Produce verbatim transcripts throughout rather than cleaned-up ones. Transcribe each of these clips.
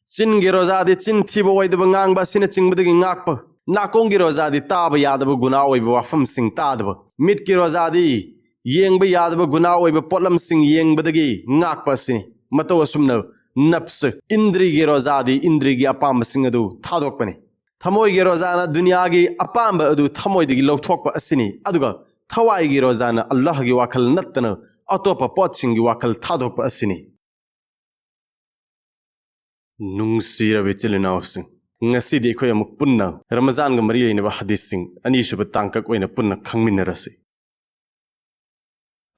ꯆꯤꯟꯒꯤ ꯔꯣꯖꯥꯗꯤ ꯆꯤꯟ ꯊꯤꯕ ꯑꯣꯏꯗꯕ ꯉꯥꯡꯕ ꯑꯁꯤꯅꯆꯤꯡꯕꯗꯒꯤ ꯉꯥꯛꯄ, ꯅꯥꯀꯣꯡꯒꯤ ꯔꯣꯖꯥꯗꯤ ꯇꯥꯕ ꯌꯥꯗꯕ ꯒꯨꯅꯥ ꯑꯣꯏꯕ ꯋꯥꯐꯝꯁꯤꯡ ꯇꯥꯗꯕ, ꯃꯤꯠꯀꯤ ꯔꯣꯖꯥꯗꯤ ꯌꯦꯡꯕ ꯌꯥꯗꯕ ꯒꯨꯅꯥ ꯑꯣꯏꯕ ꯄꯣꯠꯂꯝꯁꯤꯡ ꯌꯦꯡꯕꯗꯒꯤ ꯉꯥꯛꯄ ꯑꯁꯤꯅꯤ꯫ ꯃꯇꯧ ꯑꯁꯨꯝꯅ ꯅꯞꯁ, ꯏꯟꯗ꯭ꯔꯤꯒꯤ ꯔꯣꯖꯥꯗꯤ ꯏꯟꯗ꯭ꯔꯤꯒꯤ ꯑꯄꯥꯝꯕꯁꯤꯡ ꯑꯗꯨ ꯊꯥꯗꯣꯛꯄꯅꯤ꯫ ꯊꯃꯣꯏꯒꯤ ꯔꯣꯖꯥꯅ ꯗꯨꯅꯤꯌꯥꯒꯤ ꯑꯄꯥꯝꯕ ꯑꯗꯨ ꯊꯃꯣꯏꯗꯒꯤ ꯂꯧꯊꯣꯛꯄ ꯑꯁꯤꯅꯤ, ꯑꯗꯨꯒ ꯊꯋꯥꯏꯒꯤ ꯔꯣꯖꯥꯅ ꯑꯜꯂꯥꯍꯒꯤ ꯋꯥꯈꯜ ꯅꯠꯇꯅ ꯑꯇꯣꯞꯄ ꯄꯣꯠꯁꯤꯡꯒꯤ ꯋꯥꯈꯜ ꯊꯥꯗꯣꯛꯄ ꯑꯁꯤꯅꯤ꯫ ꯅꯨꯡꯁꯤꯔꯕ ꯏꯆꯤꯜ ꯏꯅꯥꯎꯁꯤꯡ, ꯉꯁꯤꯗꯤ ꯑꯩꯈꯣꯏ ꯑꯃꯨꯛ ꯄꯨꯟꯅ ꯔꯃꯖꯥꯟꯒ ꯃꯔꯤ ꯂꯩꯅꯕ ꯍꯗꯤꯁꯁꯤꯡ ꯑꯅꯤꯁꯨꯕ ꯇꯥꯡꯀꯛ ꯑꯣꯏꯅ ꯄꯨꯟꯅ ꯈꯪꯃꯤꯟꯅꯔꯁꯤ꯫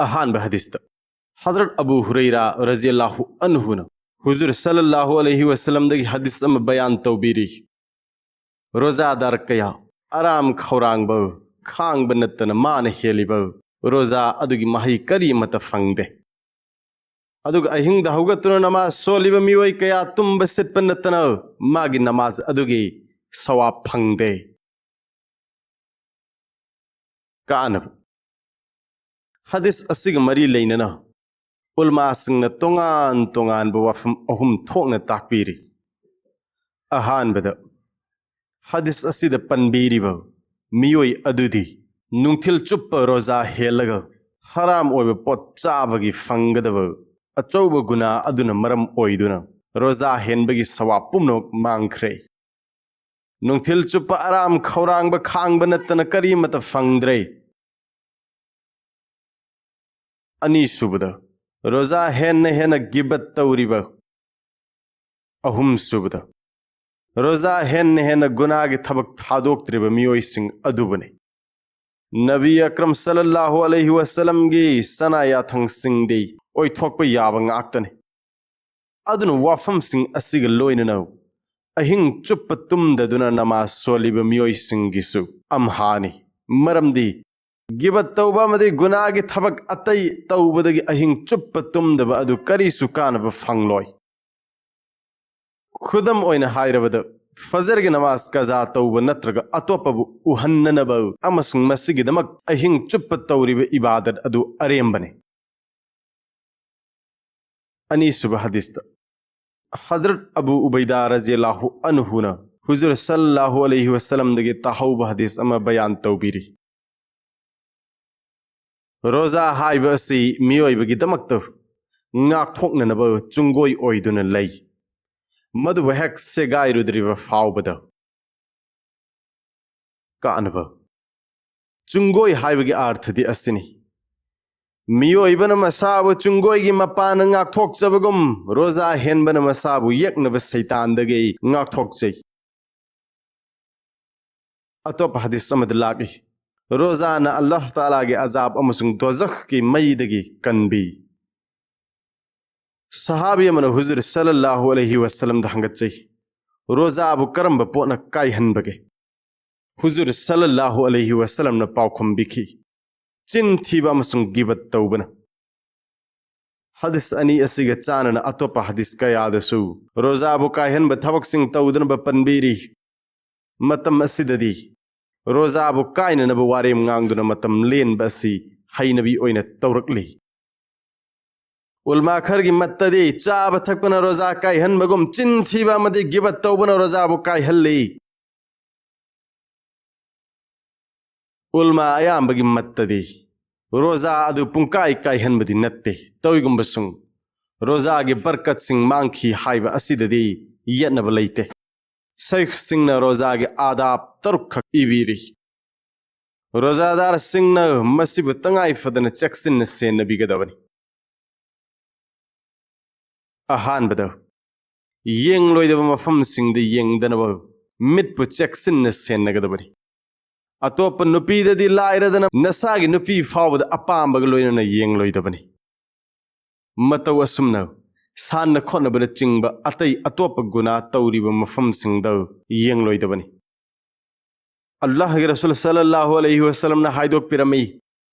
ꯑꯍꯥꯟꯕ ꯍꯗꯤꯁꯇ ꯍꯖꯔꯠ ꯑꯕꯨ ꯍꯨꯔꯩꯔꯥ ꯔꯖꯤꯌꯜꯂꯥꯍꯨ ꯑꯟꯍꯨꯅ ꯍꯨꯖꯨꯔ ꯁꯜꯂꯜꯂꯥꯍꯨ ꯑꯂꯩꯍꯤ ꯋꯁꯜꯂꯝꯗꯒꯤ ꯍꯗꯤꯁ ꯑꯃ ꯕꯌꯥꯟ ꯇꯧꯕꯤꯔꯤ꯫ ꯔꯣꯖꯥꯗꯥꯔ ꯀꯌꯥ ꯑꯔꯥꯝ ꯈꯧꯔꯥꯡꯕ, ꯈꯥꯡꯕ ꯅꯠꯇꯅ ꯃꯥꯅ ꯍꯦꯜꯂꯤꯕ ꯔꯣꯖꯥ ꯑꯗꯨꯒꯤ ꯃꯍꯩ ꯀꯔꯤ ꯑꯃꯠꯇ ꯐꯪꯗꯦ꯫ ꯑꯗꯨꯒ ꯑꯍꯤꯡꯗ ꯍꯧꯒꯠꯇꯨꯅ ꯅꯃꯥꯖ ꯁꯣꯜꯂꯤꯕ ꯃꯤꯑꯣꯏ ꯀꯌꯥ ꯇꯨꯝꯕ ꯁꯤꯠꯄ ꯅꯠꯇꯅ ꯃꯥꯒꯤ ꯅꯃꯥꯖ ꯑꯗꯨꯒꯤ ꯁꯋꯥꯕ ꯐꯪꯗꯦ꯫ ꯀꯥꯅꯕ꯫ ꯍꯗꯤꯁ ꯑꯁꯤꯒ ꯃꯔꯤ ꯂꯩꯅꯅ ꯎꯂꯃꯥꯁꯤꯡꯅ ꯇꯣꯉꯥꯟ ꯇꯣꯉꯥꯟꯕ ꯋꯥꯐꯝ ꯑꯍꯨꯝ ꯊꯣꯛꯅ ꯇꯥꯛꯄꯤꯔꯤ꯫ ꯑꯍꯥꯟꯕꯗ, ꯍꯗꯤꯁ ꯑꯁꯤꯗ ꯄꯟꯕꯤꯔꯤꯕ ꯃꯤꯑꯣꯏ ꯑꯗꯨꯗꯤ ꯅꯨꯡꯊꯤꯜ ꯆꯨꯞꯄ ꯔꯣꯖꯥ ꯍꯦꯜꯂꯒ ꯍꯔꯥꯝ ꯑꯣꯏꯕ ꯄꯣꯠ ꯆꯥꯕꯒꯤ ꯐꯪꯒꯗꯕ ꯑꯆꯧꯕ ꯒꯨꯅꯥ ꯑꯗꯨꯅ ꯃꯔꯝ ꯑꯣꯏꯗꯨꯅ ꯔꯣꯖꯥ ꯍꯦꯟꯕꯒꯤ ꯁꯋꯥꯕ ꯄꯨꯝꯅꯃꯛ ꯃꯥꯡꯈ꯭ꯔꯦ꯫ ꯅꯨꯡꯊꯤꯜ ꯆꯨꯞꯄ ꯑꯔꯥꯝ ꯈꯧꯔꯥꯡꯕ ꯈꯥꯡꯕ ꯅꯠꯇꯅ ꯀꯔꯤꯃꯠꯇ ꯐꯪꯗ꯭ꯔꯦ꯫ ꯑꯅꯤꯁꯨꯕꯗ, ꯔꯣꯖꯥ ꯍꯦꯟꯅ ꯍꯦꯟꯅ ꯒꯤꯕꯠ ꯇꯧꯔꯤꯕ꯫ ꯑꯍꯨꯝꯁꯨꯕꯗ, ꯔꯣꯖꯥ ꯍꯦꯟꯅ ꯍꯦꯟꯅ ꯒꯨꯅꯥꯒꯤ ꯊꯕꯛ ꯊꯥꯗꯣꯛꯇ꯭ꯔꯤꯕ ꯃꯤꯑꯣꯏꯁꯤꯡ ꯑꯗꯨꯕꯨꯅꯤ꯫ ꯅꯕꯤ ꯑꯀ꯭ꯔꯝ ꯁꯜꯂꯜꯂꯥꯍꯨ ꯑꯂꯩꯍꯤ ꯋꯁꯜꯂꯝꯒꯤ ꯁꯅꯥ ꯌꯥꯊꯪꯁꯤꯡꯗꯤ ꯑꯣꯏꯊꯣꯛꯄ ꯌꯥꯕ ꯉꯥꯛꯇꯅꯤ꯫ ꯑꯗꯨꯅ ꯋꯥꯐꯝꯁꯤꯡ ꯑꯁꯤꯒ ꯂꯣꯏꯅꯅ ꯑꯍꯤꯡ ꯆꯨꯞꯄ ꯇꯨꯝꯗꯗꯨꯅ ꯅꯃꯥꯖ ꯁꯣꯜꯂꯤꯕ ꯃꯤꯑꯣꯏꯁꯤꯡꯒꯤꯁꯨ ꯑꯝꯍꯥꯅꯤ꯫ ꯃꯔꯝꯗꯤ ꯒꯤꯕꯠ ꯇꯧꯕ ꯑꯃꯗꯤ ꯒꯨꯅꯥꯒꯤ ꯊꯕꯛ ꯑꯇꯩ ꯇꯧꯕꯗꯒꯤ ꯑꯍꯤꯡ ꯆꯨꯞꯄ ꯇꯨꯝꯗꯕ ꯑꯗꯨ ꯀꯔꯤꯁꯨ ꯀꯥꯟꯅꯕ ꯐꯪꯂꯣꯏ꯫ ꯈꯨꯗꯝ ꯑꯣꯏꯅ ꯍꯥꯏꯔꯕꯗ, ꯐꯖꯔꯒꯤ ꯅꯃꯥꯖ ꯀꯖꯥ ꯇꯧꯕ ꯅꯠꯇ꯭ꯔꯒ ꯑꯇꯣꯞꯄꯕꯨ ꯎꯍꯟꯅꯅꯕ ꯑꯃꯁꯨꯡ ꯃꯁꯤꯒꯤꯗꯃꯛ ꯑꯍꯤꯡ ꯆꯨꯞꯄ ꯇꯧꯔꯤꯕ ꯏꯕꯥꯗꯠ ꯑꯗꯨ ꯑꯔꯦꯝꯕꯅꯤ꯫ ꯑꯅꯤꯁꯨꯕ ꯍꯗꯤꯁꯇ ꯍꯖꯔꯠ ꯑꯕꯨ ꯎꯕꯩꯗꯥ ꯔꯖꯤꯌꯜꯂꯥꯍꯨ ꯑꯟꯍꯨꯅ ꯍꯨꯖꯨꯔ ꯁꯜꯂꯜꯂꯥꯍꯨ ꯑꯂꯩꯍꯤ ꯋꯁꯜꯂꯝꯗꯒꯤ ꯇꯥꯍꯧꯕ ꯍꯗꯤꯁ ꯑꯃ ꯕꯌꯥꯟ ꯇꯧꯕꯤꯔꯤ꯫ ꯔꯣꯖꯥ ꯍꯥꯏꯕ ꯑꯁꯤ ꯃꯤꯑꯣꯏꯕꯒꯤꯗꯃꯛꯇ ꯉꯥꯛꯊꯣꯛꯅꯅꯕ ꯆꯨꯡꯒꯣꯏ ꯑꯣꯏꯗꯨꯅ ꯂꯩ꯫ ꯃꯗꯨꯕꯨ ꯍꯦꯛ ꯁꯦꯒꯥꯏꯔꯨꯗ꯭ꯔꯤꯕ ꯐꯥꯎꯕꯗ꯫ ꯀꯥꯅꯕ꯫ ꯆꯨꯡꯒꯣꯏ ꯍꯥꯏꯕꯒꯤ ꯑꯥꯔꯊꯗꯤ ꯑꯁꯤꯅꯤ꯫ ꯃꯤꯑꯣꯏꯕꯅ ꯃꯁꯥꯕꯨ ꯆꯨꯡꯒꯣꯏꯒꯤ ꯃꯄꯥꯟꯅ ꯉꯥꯛꯊꯣꯛꯆꯕꯒꯨꯝ, ꯔꯣꯖꯥ ꯍꯦꯟꯕꯅ ꯃꯁꯥꯕꯨ ꯌꯦꯛꯅꯕ ꯁꯩꯇꯥꯟꯗꯒꯤ ꯉꯥꯛꯊꯣꯛꯆꯩ꯫ ꯑꯇꯣꯞꯄ ꯍꯗꯤꯁ ꯑꯃꯗ ꯂꯥꯛꯏ, ꯔꯣꯖꯥꯅ ꯑꯜꯂꯥꯍ ꯇꯥꯂꯥꯒꯤ ꯑꯖꯥꯕ ꯑꯃꯁꯨꯡ ꯗꯣꯖꯈꯀꯤ ꯃꯩꯗꯒꯤ ꯀꯟꯕꯤ꯫ ꯁꯍꯥꯕꯤ ꯑꯃꯅ ꯍꯨꯖꯨꯔ ꯁꯜꯂꯜꯂꯥꯍꯨ ꯑꯂꯩꯍꯤ ꯋꯁꯜꯂꯝꯗ ꯍꯪꯒꯠꯆꯩ, "ꯔꯣꯖꯥꯕꯨ ꯀꯔꯝꯕ ꯄꯣꯠꯅ ꯀꯥꯏꯍꯟꯕꯒꯦ?" ꯍꯨꯖꯨꯔ ꯁꯜꯂꯜꯂꯥꯍꯨ ꯑꯂꯩꯍꯤ ꯋꯁꯜꯂꯝꯅ ꯄꯥꯎꯈꯨꯝ ꯄꯤꯈꯤ, "ꯆꯤꯟ ꯊꯤꯕ ꯑꯃꯁꯨꯡ ꯒꯤꯕꯠ ꯇꯧꯕꯅ"꯫ ꯍꯗꯤꯁ ꯑꯅꯤ ꯑꯁꯤꯒ ꯆꯥꯟꯅꯅ ꯑꯇꯣꯞꯄ ꯍꯗꯤꯁ ꯀꯌꯥꯗꯁꯨ ꯔꯣꯖꯥꯕꯨ ꯀꯥꯏꯍꯟꯕ ꯊꯕꯛꯁꯤꯡ ꯇꯧꯗꯅꯕ ꯄꯟꯕꯤꯔꯤ꯫ ꯃꯇꯝ ꯑꯁꯤꯗꯗꯤ ꯔꯣꯖꯥꯕꯨ ꯀꯥꯏꯅꯅꯕ ꯋꯥꯔꯦꯝ ꯉꯥꯡꯗꯨꯅ ꯃꯇꯝ ꯂꯦꯟꯕ ꯑꯁꯤ ꯍꯩꯅꯕꯤ ꯑꯣꯏꯅ ꯇꯧꯔꯛꯂꯤ꯫ ꯎꯂꯃꯥ ꯈꯔꯒꯤ ꯃꯠꯇꯗꯤ ꯆꯥꯕ ꯊꯛꯄꯅ ꯔꯣꯖꯥ ꯀꯥꯏꯍꯟꯕꯒꯨꯝ ꯆꯤꯟ ꯊꯤꯕ ꯑꯃꯗꯤ ꯒꯤꯕꯠ ꯇꯧꯕꯅ ꯔꯣꯖꯥꯕꯨ ꯀꯥꯏꯍꯜꯂꯤ꯫ ꯎꯂꯃꯥ ꯑꯌꯥꯝꯕꯒꯤ ꯃꯠꯇꯗꯤ ꯔꯣꯖꯥ ꯑꯗꯨ ꯄꯨꯡꯀꯥꯏ ꯀꯥꯏꯍꯟꯕꯗꯤ ꯅꯠꯇꯦ꯫ ꯇꯧꯏꯒꯨꯝꯕꯁꯨꯡ ꯔꯣꯖꯥꯒꯤ ꯕꯔꯀꯠꯁꯤꯡ ꯃꯥꯡꯈꯤ ꯍꯥꯏꯕ ꯑꯁꯤꯗꯗꯤ ꯌꯦꯠꯅꯕ ꯂꯩꯇꯦ꯫ ꯁꯩꯈꯁꯤꯡꯅ ꯔꯣꯖꯥꯒꯤ ꯑꯥꯗꯥꯕ ꯇꯔꯨꯛꯈꯛ ꯏꯕꯤꯔꯤ꯫ ꯔꯣꯖꯥꯗꯥꯔꯁꯤꯡꯅ ꯃꯁꯤꯕꯨ ꯇꯉꯥꯏ ꯐꯗꯅ ꯆꯦꯛꯁꯤꯟꯅ ꯁꯦꯟꯅꯕꯤꯒꯗꯕꯅꯤ꯫ ꯑꯍꯥꯟꯕꯗ, ꯌꯦꯡꯂꯣꯏꯗꯕ ꯃꯐꯝꯁꯤꯡꯗ ꯌꯦꯡꯗꯅꯕ ꯃꯤꯠꯄꯨ ꯆꯦꯛꯁꯤꯟꯅ ꯁꯦꯟꯅꯒꯗꯕꯅꯤ꯫ ꯑꯇꯣꯞꯄ ꯅꯨꯄꯤꯗꯗꯤ ꯂꯥꯏꯔꯗꯅ ꯅꯁꯥꯒꯤ ꯅꯨꯄꯤ ꯐꯥꯎꯕꯗ ꯑꯄꯥꯝꯕꯒ ꯂꯣꯏꯅꯅ ꯌꯦꯡꯂꯣꯏꯗꯕꯅꯤ꯫ ꯃꯇꯧ ꯑꯁꯨꯝꯅ ꯁꯥꯟꯅ ꯈꯣꯠꯅꯕꯅꯆꯤꯡꯕ ꯑꯇꯩ ꯑꯇꯣꯞꯄ ꯒꯨꯅꯥ ꯇꯧꯔꯤꯕ ꯃꯐꯝꯁꯤꯡꯗ ꯌꯦꯡꯂꯣꯏꯗꯕꯅꯤ꯫ ꯑꯜꯂꯥꯍꯒꯤ ꯔꯁꯨꯜ ꯁꯜꯂꯜꯂꯥꯍꯨ ꯑꯂꯩꯍꯤ ꯋꯁꯜꯂꯝꯅ ꯍꯥꯏꯗꯣꯛꯄꯤꯔꯝꯃꯤ,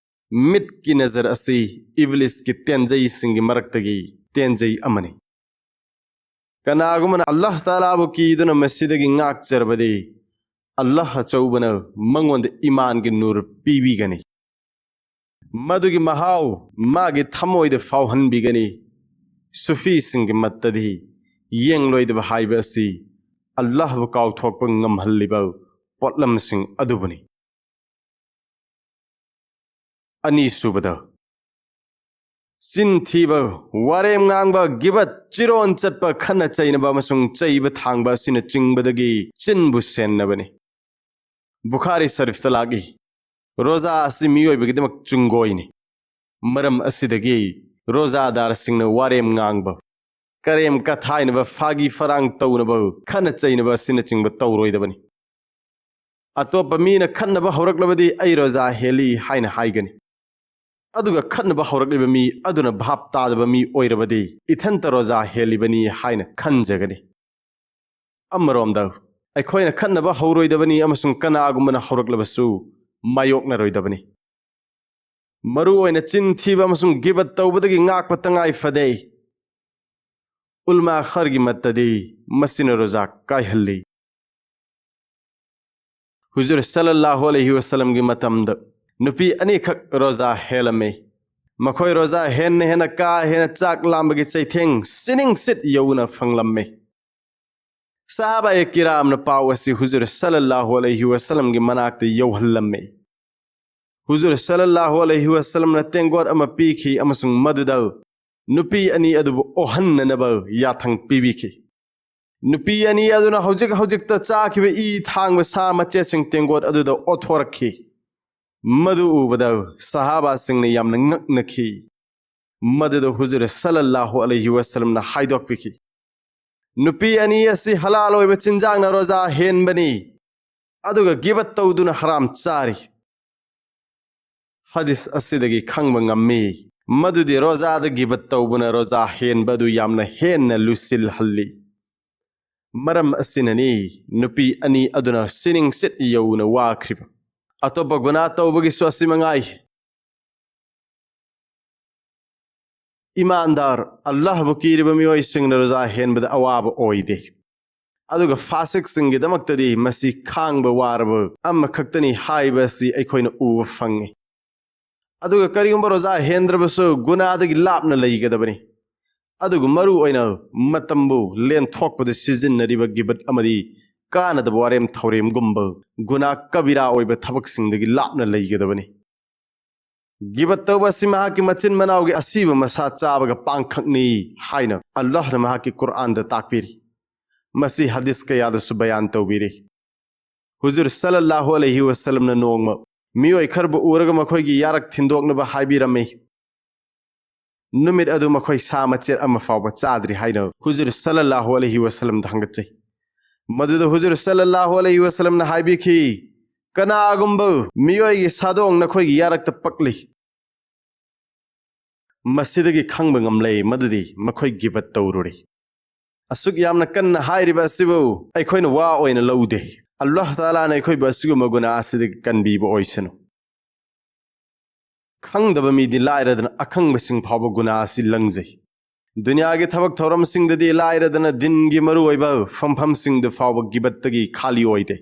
ꯃꯤꯠꯀꯤ ꯅꯖꯔ ꯑꯁꯤ ꯏꯕꯂꯤꯁꯀꯤ ꯇꯦꯟꯖꯩꯁꯤꯡꯒꯤ ꯃꯔꯛꯇꯒꯤ ꯇꯦꯟꯖꯩ ꯑꯃꯅꯤ꯫ ꯀꯅꯥꯒꯨꯝꯕꯅ ꯑꯜꯂꯥꯍ ꯇꯥꯂꯥꯕꯨ ꯀꯤꯗꯨꯅ ꯃꯁꯤꯗꯒꯤ ꯉꯥꯛꯆꯔꯕꯗꯤ, ꯑꯜꯂꯥꯍ ꯑꯆꯧꯕꯅ ꯃꯉꯣꯟꯗ ꯏꯃꯥꯟꯒꯤ ꯅꯨꯔ ꯄꯤꯕꯤꯒꯅꯤ꯫ ꯃꯗꯨꯒꯤ ꯃꯍꯥꯎ ꯃꯥꯒꯤ ꯊꯃꯣꯏꯗ ꯐꯥꯎꯍꯟꯕꯤꯒꯅꯤ꯫ ꯁꯨꯐꯤꯁꯤꯡꯒꯤ ꯃꯠꯇꯗꯤ ꯌꯦꯡꯂꯣꯏꯗꯕ ꯍꯥꯏꯕ ꯑꯁꯤ ꯑꯜꯂꯥꯍꯕꯨ ꯀꯥꯎꯊꯣꯛꯄ ꯉꯝꯍꯜꯂꯤꯕ ꯄꯣꯠꯂꯝꯁꯤꯡ ꯑꯗꯨꯕꯨꯅꯤ꯫ ꯑꯅꯤꯁꯨꯕꯗ, ꯆꯤꯟ ꯊꯤꯕ, ꯋꯥꯔꯦꯝ ꯉꯥꯡꯕ, ꯒꯤꯕꯠ, ꯆꯤꯔꯣꯟ ꯆꯠꯄ, ꯈꯠꯅ ꯆꯩꯅꯕ ꯑꯃꯁꯨꯡ ꯆꯩꯕ ꯊꯥꯡꯕ ꯑꯁꯤꯅꯆꯤꯡꯕꯗꯒꯤ ꯆꯤꯟꯕꯨ ꯁꯦꯟꯅꯕꯅꯤ꯫ ꯕꯨꯈꯥꯔꯤ ꯁꯔꯤꯐꯇ ꯂꯥꯛꯏ, "ꯔꯣꯖꯥ ꯑꯁꯤ ꯃꯤꯑꯣꯏꯕꯒꯤꯗꯃꯛ ꯆꯨꯡꯒꯣꯏꯅꯤ꯫ ꯃꯔꯝ ꯑꯁꯤꯗꯒꯤ ꯔꯣꯖꯥꯗꯥꯔꯁꯤꯡꯅ ꯋꯥꯔꯦꯝ ꯉꯥꯡꯕ, ꯀꯔꯦꯝ ꯀꯊꯥꯏꯅꯕ, ꯐꯥꯒꯤ ꯐꯔꯥꯡ ꯇꯧꯅꯕ, ꯈꯠꯅ ꯆꯩꯅꯕ ꯑꯁꯤꯅꯆꯤꯡꯕ ꯇꯧꯔꯣꯏꯗꯕꯅꯤ꯫ ꯑꯇꯣꯞꯄ ꯃꯤꯅ ꯈꯠꯅꯕ ꯍꯧꯔꯛꯂꯕꯗꯤ ꯑꯩ ꯔꯣꯖꯥ ꯍꯦꯜꯂꯤ ꯍꯥꯏꯅ ꯍꯥꯏꯒꯅꯤ꯫ ꯑꯗꯨꯒ ꯈꯠꯅꯕ ꯍꯧꯔꯛꯂꯤꯕ ꯃꯤ ꯑꯗꯨꯅ ꯚꯥꯞ ꯇꯥꯗꯕ ꯃꯤ ꯑꯣꯏꯔꯕꯗꯤ ꯏꯊꯟꯇ ꯔꯣꯖꯥ ꯍꯦꯜꯂꯤꯕꯅꯤ ꯍꯥꯏꯅ ꯈꯟꯖꯒꯅꯤ꯫ ꯑꯃꯔꯣꯝꯗ, ꯑꯩꯈꯣꯏꯅ ꯈꯠꯅꯕ ꯍꯧꯔꯣꯏꯗꯕꯅꯤ ꯑꯃꯁꯨꯡ ꯀꯅꯥꯒꯨꯝꯕꯅ ꯍꯧꯔꯛꯂꯕꯁꯨ ꯃꯥꯌꯣꯛꯅꯔꯣꯏꯗꯕꯅꯤ꯫ ꯃꯔꯨ ꯑꯣꯏꯅ ꯆꯤꯟ ꯊꯤꯕ ꯑꯃꯁꯨꯡ ꯒꯤꯕꯠ ꯇꯧꯕꯗꯒꯤ ꯉꯥꯛꯄ ꯇꯉꯥꯏ ꯐꯗꯦ꯫ ꯎꯜꯃꯥ ꯈꯔꯒꯤ ꯃꯠꯇꯗꯤ ꯃꯁꯤꯅ ꯔꯣꯖꯥ ꯀꯥꯏꯍꯜꯂꯤ꯫ ꯍꯨꯖꯨꯔ ꯁꯜꯂꯜꯂꯥꯍꯨ ꯑꯂꯩꯍꯤ ꯋꯥꯁꯜꯂꯝꯒꯤ ꯃꯇꯝꯗ ꯅꯨꯄꯤ ꯑꯅꯤꯈꯛ ꯔꯣꯖꯥ ꯍꯦꯜꯂꯝꯃꯤ꯫ ꯃꯈꯣꯏ ꯔꯣꯖꯥ ꯍꯦꯟꯅ ꯍꯦꯟꯅ ꯀꯥ ꯍꯦꯟꯅ ꯆꯥꯛ ꯂꯥꯝꯕꯒꯤ ꯆꯩꯊꯦꯡ ꯁꯤꯅꯤꯡꯁꯤꯠ ꯌꯧꯅ ꯐꯪꯂꯝꯃꯤ꯫ ꯁꯍꯥꯕꯥꯌꯦ ꯀꯤꯔꯥꯝꯅ ꯄꯥꯎ ꯑꯁꯤ ꯍꯨꯖꯨꯔ ꯁꯜꯂꯜꯂꯥꯍꯨ ꯑꯂꯩꯍꯤ ꯋꯥꯁꯜꯂꯝꯒꯤ ꯃꯅꯥꯛꯇ ꯌꯧꯍꯜꯂꯝꯃꯤ꯫ ꯍꯨꯖꯨꯔ ꯁꯜꯂꯜꯂꯥꯍꯨ ꯑꯂꯩꯍꯤ ꯋꯥꯁꯜꯂꯝꯅ ꯇꯦꯡꯒꯣꯠ ꯑꯃ ꯄꯤꯈꯤ ꯑꯃꯁꯨꯡ ꯃꯗꯨꯗ ꯅꯨꯄꯤ ꯑꯅꯤ ꯑꯗꯨꯕꯨ ꯑꯣꯍꯟꯅꯅꯕ ꯌꯥꯊꯪ ꯄꯤꯕꯤꯈꯤ꯫ ꯅꯨꯄꯤ ꯑꯅꯤ ꯑꯗꯨꯅ ꯍꯧꯖꯤꯛ ꯍꯧꯖꯤꯛꯇ ꯆꯥꯈꯤꯕ ꯏ ꯊꯥꯡꯕ ꯁꯥ ꯃꯆꯦꯠꯁꯤꯡ ꯇꯦꯡꯒꯣꯠ ꯑꯗꯨꯗ ꯑꯣꯠꯊꯣꯔꯛꯈꯤ꯫ ꯃꯗꯨ ꯎꯕꯗ ꯁꯍꯥꯕꯥꯁꯤꯡꯅ ꯌꯥꯝꯅ ꯉꯛꯅꯈꯤ꯫ ꯃꯗꯨꯗ ꯍꯨꯖꯨꯔ ꯁꯜꯂꯜꯂꯥꯍꯨ ꯑꯂꯩꯍꯤ ꯋꯥꯁꯜꯂꯝꯅ ꯍꯥꯏꯗꯣꯛꯄꯤꯈꯤ, "ꯅꯨꯄꯤ ꯑꯅꯤ ꯑꯁꯤ ꯍꯂꯥꯜ ꯑꯣꯏꯕ ꯆꯤꯟꯖꯥꯛꯅ ꯔꯣꯖꯥ ꯍꯦꯟꯕꯅꯤ, ꯑꯗꯨꯒ ꯒꯤꯕꯠ ꯇꯧꯗꯨꯅ ꯍꯔꯥꯝ ꯆꯥꯔꯤ"꯫ ꯍꯗꯤꯁ ꯑꯁꯤꯗꯒꯤ ꯈꯪꯕ ꯉꯝꯃꯤ ꯃꯗꯨꯗꯤ ꯔꯣꯖꯥꯗ ꯒꯤꯕꯠ ꯇꯧꯕꯅ ꯔꯣꯖꯥ ꯍꯦꯟꯕ ꯑꯗꯨ ꯌꯥꯝꯅ ꯍꯦꯟꯅ ꯂꯨꯁꯤꯜꯍꯜꯂꯤ꯫ ꯃꯔꯝ ꯑꯁꯤꯅꯅꯤ ꯅꯨꯄꯤ ꯑꯅꯤ ꯑꯗꯨꯅ ꯁꯤꯅꯤꯡꯁꯤꯠ ꯌꯧꯅ ꯋꯥꯈ꯭ꯔꯤꯕ꯫ ꯑꯇꯣꯞꯄ ꯒꯨꯅꯥ ꯇꯧꯕꯒꯤꯁꯨ ꯑꯁꯤ ꯃꯉꯥꯏ꯫ ꯏꯃꯥꯟꯗꯥꯔ, ꯑꯜꯂꯥꯍꯕꯨ ꯀꯤꯔꯤꯕ ꯃꯤꯑꯣꯏꯁꯤꯡꯅ ꯔꯣꯖꯥ ꯍꯦꯟꯕꯗ ꯑꯋꯥꯕ ꯑꯣꯏꯗꯦ꯫ ꯑꯗꯨꯒ ꯐꯥꯁꯤꯛꯁꯤꯡꯒꯤꯗꯃꯛꯇꯗꯤ ꯃꯁꯤ ꯈꯥꯡꯕ ꯋꯥꯔꯕ ꯑꯃꯈꯛꯇꯅꯤ ꯍꯥꯏꯕ ꯑꯁꯤ ꯑꯩꯈꯣꯏꯅ ꯎꯕ ꯐꯪꯉꯤ꯫ ꯑꯗꯨꯒ ꯀꯔꯤꯒꯨꯝꯕ ꯔꯣꯖꯥ ꯍꯦꯟꯗ꯭ꯔꯕꯁꯨ ꯒꯨꯅꯥꯗꯒꯤ ꯂꯥꯞꯅ ꯂꯩꯒꯗꯕꯅꯤ꯫ ꯑꯗꯨꯒ ꯃꯔꯨ ꯑꯣꯏꯅ ꯃꯇꯝꯕꯨ ꯂꯦꯟꯊꯣꯛꯄꯗ ꯁꯤꯖꯤꯟꯅꯔꯤꯕ ꯒꯤꯕꯠ ꯑꯃꯗꯤ ꯀꯥꯟꯅꯗꯕ ꯋꯥꯔꯦꯝ ꯊꯧꯔꯦꯝꯒꯨꯝꯕ ꯒꯨꯅꯥ ꯀꯕꯤꯔꯥ ꯑꯣꯏꯕ ꯊꯕꯛꯁꯤꯡꯗꯒꯤ ꯂꯥꯞꯅ ꯂꯩꯒꯗꯕꯅꯤ꯫ ꯒꯤꯕꯠ ꯇꯧꯕ ꯑꯁꯤ ꯃꯍꯥꯛꯀꯤ ꯃꯆꯤꯟ ꯃꯅꯥꯎꯒꯤ ꯑꯁꯤꯕ ꯃꯁꯥ ꯆꯥꯕꯒ ꯄꯥꯡꯈꯛꯅꯤ ꯍꯥꯏꯅ ꯑꯜꯂꯥꯍꯅ ꯃꯍꯥꯛꯀꯤ ꯀꯨꯔꯑꯥꯟꯗ ꯇꯥꯛꯄꯤꯔꯤ꯫ ꯃꯁꯤ ꯍꯗꯤꯁ ꯀꯌꯥꯗꯁꯨ ꯕꯌꯥꯟ ꯇꯧꯕꯤꯔꯤ꯫ ꯍꯨꯖꯨꯔ ꯁꯜꯂꯜꯂꯥꯍꯨ ꯑꯂꯩꯍꯤ ꯋꯁꯜꯂꯝꯅ ꯅꯣꯡꯃ ꯃꯤꯑꯣꯏ ꯈꯔꯕꯨ ꯎꯔꯒ ꯃꯈꯣꯏꯒꯤ ꯌꯥꯔꯛ ꯊꯤꯟꯗꯣꯛꯅꯕ ꯍꯥꯏꯕꯤꯔꯝꯃꯤ꯫ ꯅꯨꯃꯤꯠ ꯑꯗꯨ ꯃꯈꯣꯏ ꯁꯥ ꯃꯆꯦꯠ ꯑꯃ ꯐꯥꯎꯕ ꯆꯥꯗ꯭ꯔꯤ ꯍꯥꯏꯅ ꯍꯨꯖꯨꯔ ꯁꯜꯂꯜꯂꯥꯍꯨ ꯑꯂꯩꯍꯤ ꯋꯁꯜꯂꯝꯗ ꯍꯪꯒꯠꯆꯩ꯫ ꯃꯗꯨꯗ ꯍꯨꯖꯨꯔ ꯁꯜꯂꯜꯂꯥꯍꯨ ꯑꯂꯩꯍꯤ ꯋꯁꯜꯂꯝꯅ ꯍꯥꯏꯕꯤꯈꯤ, "ꯀꯅꯥꯒꯨꯝꯕ ꯃꯤꯑꯣꯏꯒꯤ ꯁꯥꯗꯣꯡ ꯅꯈꯣꯏꯒꯤ ꯌꯥꯔꯛꯇ ꯄꯛꯂꯤ, ꯃꯁꯤꯗꯒꯤ ꯈꯪꯕ ꯉꯝꯂꯦ ꯃꯗꯨꯗꯤ ꯃꯈꯣꯏ ꯒꯤꯕꯠ ꯇꯧꯔꯨꯔꯦ꯫ ꯑꯁꯨꯛ ꯌꯥꯝꯅ ꯀꯟꯅ ꯍꯥꯏꯔꯤꯕ ꯑꯁꯤꯕꯨ ꯑꯩꯈꯣꯏꯅ ꯋꯥ ꯑꯣꯏꯅ ꯂꯧꯗꯦ꯫ ꯑꯜꯂꯥꯍ ꯇꯥꯂꯥꯅ ꯑꯩꯈꯣꯏꯕꯨ ꯑꯁꯤꯒꯨꯝꯕ ꯒꯨꯅꯥ ꯑꯁꯤꯗꯒꯤ ꯀꯟꯕꯤꯕ ꯑꯣꯏꯁꯅꯨ꯫" ꯈꯪꯗꯕ ꯃꯤꯗꯤ ꯂꯥꯏꯔꯗꯅ ꯑꯈꯪꯕꯁꯤꯡ ꯐꯥꯎꯕ ꯒꯨꯅꯥ ꯑꯁꯤ ꯂꯪꯖꯩ꯫ ꯗꯨꯅꯤꯌꯥꯒꯤ ꯊꯕꯛ ꯊꯧꯔꯝꯁꯤꯡꯗꯗꯤ ꯂꯥꯏꯔꯗꯅ ꯗꯤꯟꯒꯤ ꯃꯔꯨꯑꯣꯏꯕ ꯐꯝꯐꯝꯁꯤꯡꯗ ꯐꯥꯎꯕ ꯒꯤꯕꯠꯇꯒꯤ ꯈꯥꯂꯤ ꯑꯣꯏꯗꯦ꯫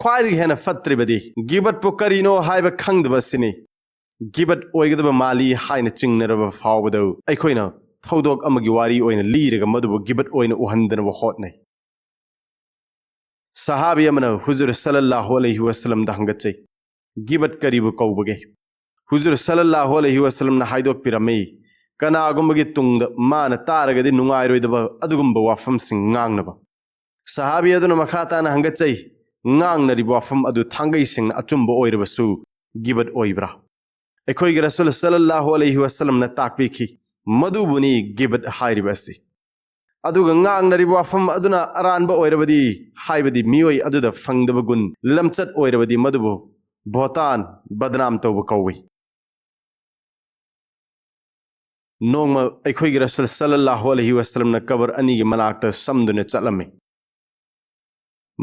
ꯈ꯭ꯋꯥꯏꯗꯒꯤ ꯍꯦꯟꯅ ꯐꯠꯇ꯭ꯔꯤꯕꯗꯤ ꯒꯤꯕꯠꯄꯨ ꯀꯔꯤꯅꯣ ꯍꯥꯏꯕ ꯈꯪꯗꯕ ꯑꯁꯤꯅꯤ꯫ ꯒꯤꯕꯠ ꯑꯣꯏꯒꯗꯕ ꯃꯥꯜꯂꯤ ꯍꯥꯏꯅ ꯆꯤꯡꯅꯔꯕ ꯐꯥꯎꯕꯗ ꯑꯩꯈꯣꯏꯅ ꯊꯧꯗꯣꯛ ꯑꯃꯒꯤ ꯋꯥꯔꯤ ꯑꯣꯏꯅ ꯂꯤꯔꯒ ꯃꯗꯨꯕꯨ ꯒꯤꯕꯠ ꯑꯣꯏꯅ ꯎꯍꯟꯗꯅꯕ ꯍꯣꯠꯅꯩ꯫ ꯁꯍꯥꯕꯤ ꯑꯃꯅ ꯍꯨꯖꯨꯔ ꯁꯜꯂꯜꯂꯥꯍꯨ ꯑꯂꯩꯍꯤ ꯋꯁꯜꯂꯝꯗ ꯍꯪꯒꯠꯆꯩ, "ꯒꯤꯕꯠ ꯀꯔꯤꯕꯨ ꯀꯧꯕꯒꯦ?" ꯍꯨꯖꯨꯔ ꯁꯜꯂꯜꯂꯥꯍꯨ ꯑꯂꯩꯍꯤ ꯋꯁꯜꯂꯝꯅ ꯍꯥꯏꯗꯣꯛꯄꯤꯔꯝꯃꯤ, "ꯀꯅꯥꯒꯨꯝꯕꯒꯤ ꯇꯨꯡꯗ ꯃꯥꯅ ꯇꯥꯔꯒꯗꯤ ꯅꯨꯡꯉꯥꯏꯔꯣꯏꯗꯕ ꯑꯗꯨꯒꯨꯝꯕ ꯋꯥꯐꯝꯁꯤꯡ ꯉꯥꯡꯅꯕ꯫" ꯁꯍꯥꯕꯤ ꯑꯗꯨꯅ ꯃꯈꯥ ꯇꯥꯅ ꯍꯪꯒꯠꯆꯩ, "ꯉꯥꯡꯅꯔꯤꯕ ꯋꯥꯐꯝ ꯑꯗꯨ ꯊꯥꯡꯒꯩ ꯁꯦꯡꯅ ꯑꯆꯨꯝꯕ ꯑꯣꯏꯔꯕꯁꯨ ꯒꯤꯕꯠ ꯑꯣꯏꯕ꯭ꯔꯥ?" ꯑꯩꯈꯣꯏꯒꯤ ꯔꯁꯨꯜ ꯁꯜꯂꯜꯂꯥꯍꯨ ꯑꯂꯩꯍꯤ ꯋꯁꯜꯂꯝꯅ ꯇꯥꯛꯄꯤꯈꯤ, ꯃꯗꯨꯕꯨꯅꯤ ꯒꯤꯕꯠ ꯍꯥꯏꯔꯤꯕ ꯑꯁꯤ꯫ ꯑꯗꯨꯒ ꯉꯥꯡꯅꯔꯤꯕ ꯋꯥꯐꯝ ꯑꯗꯨꯅ ꯑꯔꯥꯟꯕ ꯑꯣꯏꯔꯕꯗꯤ, ꯍꯥꯏꯕꯗꯤ ꯃꯤꯑꯣꯏ ꯑꯗꯨꯗ ꯐꯪꯗꯕ ꯒꯨꯟ, ꯂꯝꯆꯠ ꯑꯣꯏꯔꯕꯗꯤ ꯃꯗꯨꯕꯨ ꯕꯣꯍꯇꯥꯟ, ꯕꯗꯅꯥꯝ ꯇꯧꯕ ꯀꯧꯏ꯫ ꯅꯣꯡꯃ ꯑꯩꯈꯣꯏꯒꯤ ꯔꯁꯨꯜ ꯁꯜꯂꯜꯂꯥꯍꯨ ꯑꯂꯩꯍꯤ ꯋꯁꯜꯂꯝꯅ ꯀꯕꯔ ꯑꯅꯤꯒꯤ ꯃꯅꯥꯛꯇ ꯁꯝꯗꯨꯅ ꯆꯠꯂꯝꯃꯤ꯫